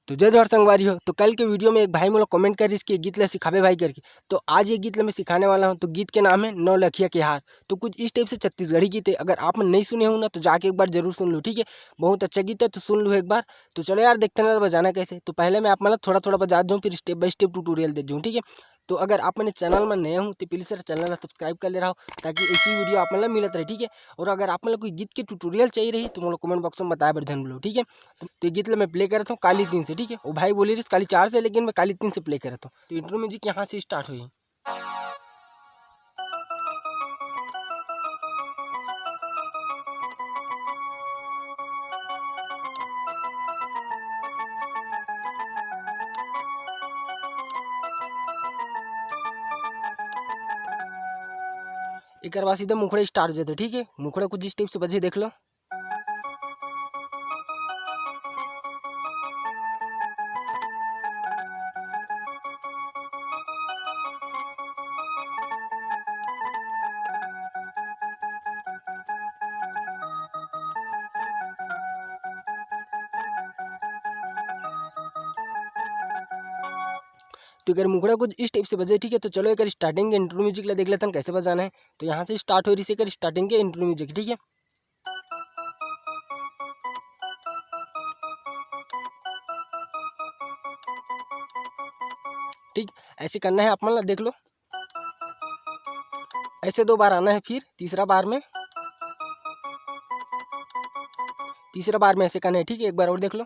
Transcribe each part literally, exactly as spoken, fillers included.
तो जय जोहार संगवारी हो। तो कल के वीडियो में एक भाई मोला कमेंट करिस कि ये गीत ला सिखाबे भाई करके, तो आज ये गीत ला मैं सिखाने वाला हूँ। तो गीत के नाम है नौलखिया के हार। तो कुछ इस टाइप से छत्तीसगढ़ी गीत है, अगर आप मन नहीं सुने हो ना तो जाके एक बार जरूर सुन लो, ठीक है। बहुत अच्छा गीत है, तो सुन लो एक बार। तो चलो यार, देखते हैं ना बजाना कैसे। तो पहले मैं आप मन ला थोड़ा थोड़ा बजा दूँ, फिर स्टेप बाय स्टेप ट्यूटोरियल दे दूँ, ठीक है। तो अगर आप मेरे चैनल में नए हो तो प्लीज सर चैनल ला सब्सक्राइब कर ले रहा हो, ताकि ऐसी वीडियो आप मन ला मिलत रहे, ठीक है। और अगर आप मन ला कोई गीत के ट्यूटोरियल चाहिए रही तो मोला कमेंट बॉक्स में बताए बर झन भूलो, ठीक है। तो, तो ये गीत ला मैं प्ले करत हूँ काली दिन से, ठीक है। वो भाई बोले रहिस काली चार से, लेकिन मैं काली तीन से प्ले करत हूँ। तो इंट्रो म्यूजिक यहाँ से स्टार्ट हुई। एकर बाद सीधा मुखड़ा स्टार्ट हो जाता है, ठीक है। मुखड़ा कुछ इस टाइप से बजे, देख लो। तो एकर मुखड़ा कुछ इस टाइप से बजे, ठीक है। तो चलो एकर स्टार्टिंग के इंट्रो म्यूजिक ला देख लेथन कैसे बजाना है। तो यहाँ से स्टार्ट हो रही है एकर स्टार्टिंग के इंट्रो म्यूजिक, ठीक है। ठीक, ऐसे करना है आप मन ला, देख लो। ऐसे दो बार आना है, फिर तीसरा बार में, तीसरा बार में ऐसे करना है, ठीक है। एक बार और देख लो।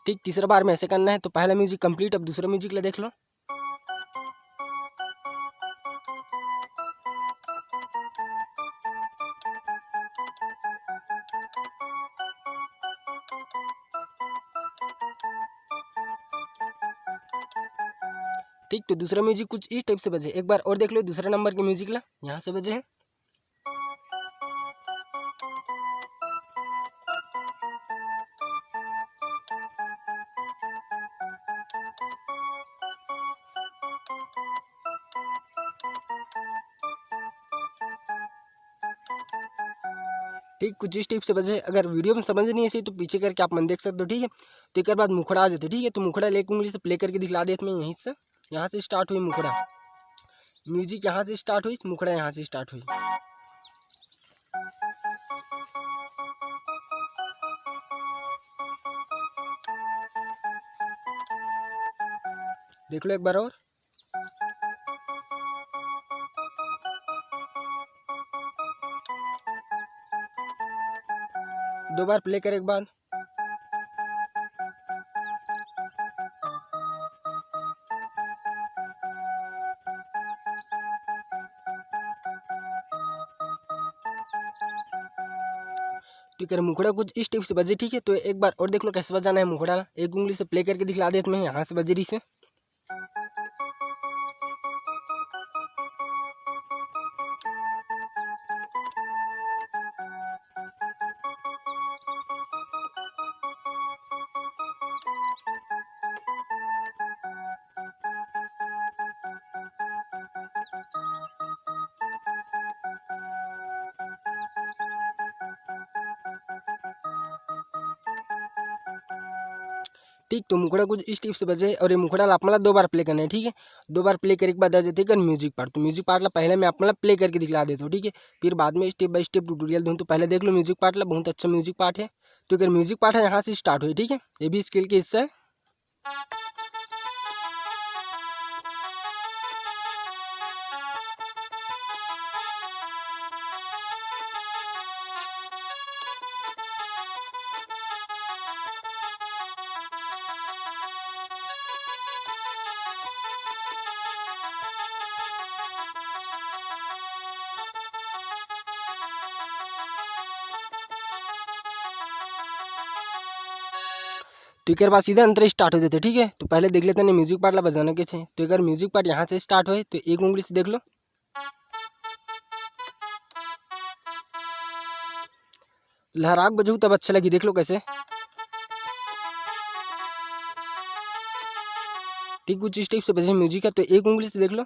ठीक, तीसरा बार में ऐसे करना है। तो पहला म्यूजिक कंप्लीट, अब दूसरा म्यूजिक ला देख लो। ठीक, तो दूसरा म्यूजिक कुछ इस टाइप से बजे, एक बार और देख लो दूसरा नंबर के म्यूजिक ला, यहाँ से बजे है। ठीक, कुछ इस टाइप से बजे। अगर वीडियो में समझ नहीं ऐसे तो पीछे करके आप मन देख सकते हो, ठीक है। तो एक बाद मुखड़ा आ जाते, ठीक है। तो मुखड़ा ले एक उंगली से प्ले करके दिखला देते मैं यहीं से। यहाँ से स्टार्ट हुई मुखड़ा, म्यूजिक यहाँ से स्टार्ट हुई, मुखड़ा यहाँ से स्टार्ट हुई। देख लो एक बार और। दो बार प्ले करे के बाद। ठीक है, मुखड़ा कुछ इस टाइप से बजे, ठीक है। तो एक बार और देख लो कैसे बजाना है मुखड़ा ला। एक उंगली से प्ले करके दिखला देत मैं, यहाँ से बजे रही से। ठीक, तो मुखड़ा कुछ इस टाइप से बजे और ये मुखड़ा ला आप मन ला दो बार प्ले करना है, ठीक है। दो बार प्ले करे के बाद आ जाते हैं म्यूजिक पार्ट। तो म्यूजिक पार्ट ला पहले मैं आप मन ला प्ले करके दिखला देता हूँ, ठीक है। फिर बाद में स्टेप बाय स्टेप ट्यूटोरियल दूँ। तो पहले देख लो म्यूजिक पार्ट ला, बहुत अच्छा म्यूजिक पार्ट है। तो अगर म्यूजिक पार्ट है यहाँ से स्टार्ट हुई, ठीक है, ये भी स्केल के हिस्सा है। तो एकर बाद सीधा अंतरा स्टार्ट हो जाथे, ठीक है। तो पहले देख लेथन म्यूजिक पार्ट ला बजाना कैसे। तो अगर म्यूजिक पार्ट यहाँ से स्टार्ट होए तो एक उंगली से देख लो, लहरा के बजहू तब अच्छा लगी, देख लो कैसे। ठीक कुछ इस टाइप से बजे म्यूजिक है, तो एक उंगली से देख लो।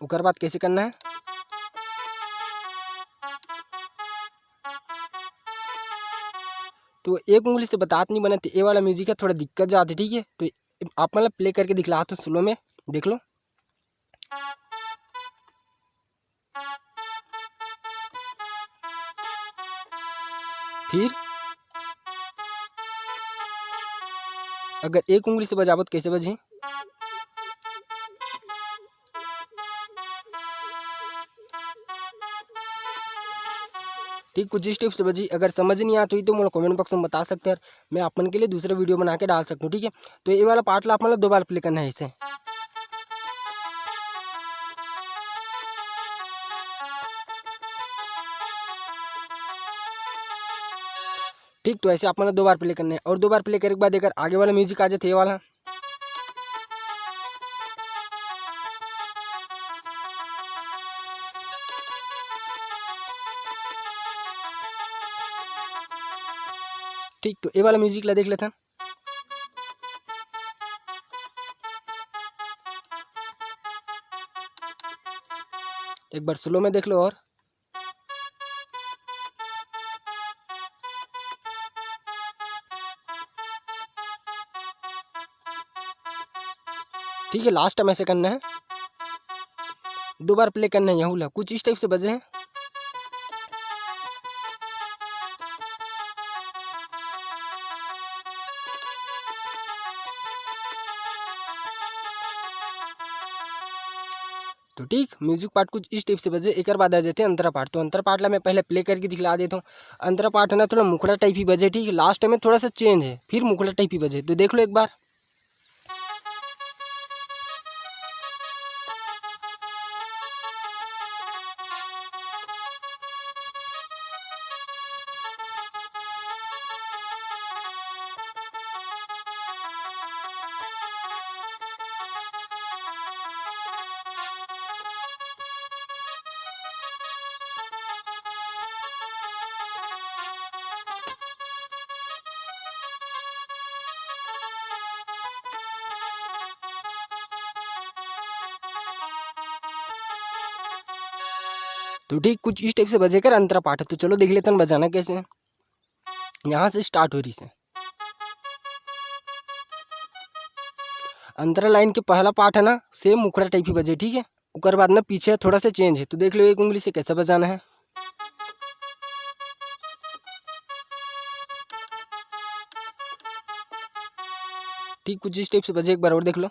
ओकर बाद कैसे करना है, तो एक उंगली से बतात नहीं बनत, ये वाला म्यूजिक है, थोड़ा दिक्कत जाते, ठीक है। तो आप मतलब प्ले करके दिखला तो स्लो में देख लो। फिर अगर एक उंगली से बजाबो तो कैसे बजही? ठीक कुछ इस टाइप से बजी। अगर समझ नहीं आत होही तो मोला कमेंट बॉक्स में बता सकते हैं, मैं आप मन के लिए दूसरा वीडियो बना के डाल सकता हूँ, ठीक है। तो ये वाला पार्ट ला आप मन ला दो बार प्ले करना है इसे। ठीक, तो ऐसे आप मन ला दो बार प्ले करना है और दो बार प्ले करे के बाद एकर आगे वाला म्यूजिक आ जाथे, ये वाला। ठीक, तो ये वाला म्यूजिक ला देख लेथन। एक बार स्लो में देख लो और ठीक है, लास्ट टाइम ऐसे करना है, दो बार प्ले करना है। यहू ला कुछ इस टाइप से बजे हैं। तो ठीक, म्यूजिक पार्ट कुछ इस टाइप से बजे। एकर बाद आ जाते हैं अंतरा पार्ट। तो अंतरा पार्ट ला मैं पहले प्ले करके दिखला देता हूँ। अंतरा पार्ट है ना, थोड़ा मुखड़ा टाइप ही बजे, ठीक है। लास्ट में थोड़ा सा चेंज है, फिर मुखड़ा टाइप ही बजे। तो देख लो एक बार। तो ठीक कुछ इस टाइप से बजे कर अंतरा पाठ है। तो चलो देख लेते हैं बजाना कैसे है। यहाँ से स्टार्ट हो रही से। अंतरा लाइन के पहला पार्ट है ना, सेम मुखड़ा टाइप ही बजे, ठीक है। ओकर बाद ना पीछे थोड़ा सा चेंज है, तो देख लो एक उंगली से कैसे बजाना है। ठीक कुछ इस टाइप से बजे, एक बार और देख लो।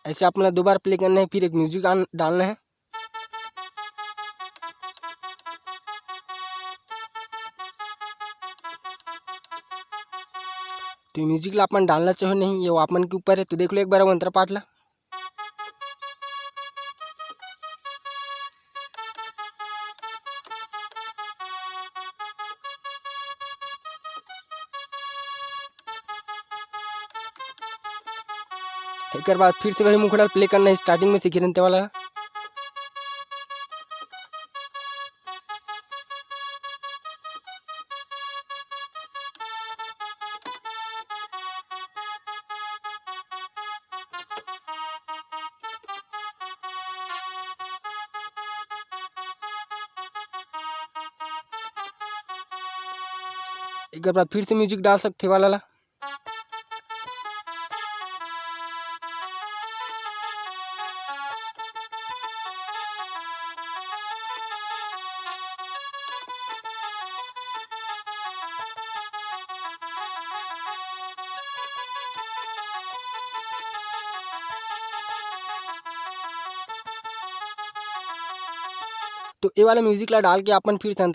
ऐसे आप मतलब दो बार प्ले करना है, फिर एक म्यूजिक आन डालना है। तो ये म्यूजिक ला अपन डालना चाहो नहीं, ये वो आप मन के ऊपर है। तो देख लो एक बार वो अंतरा पाठ ला। एकर बाद फिर से वही मुखड़ा प्ले करना है, स्टार्टिंग में से गिरंते वाला। एकर बाद फिर से म्यूजिक डाल सकथे वाला ला। तो ये वाला म्यूजिक ला डाल के अपन फिर से अंदर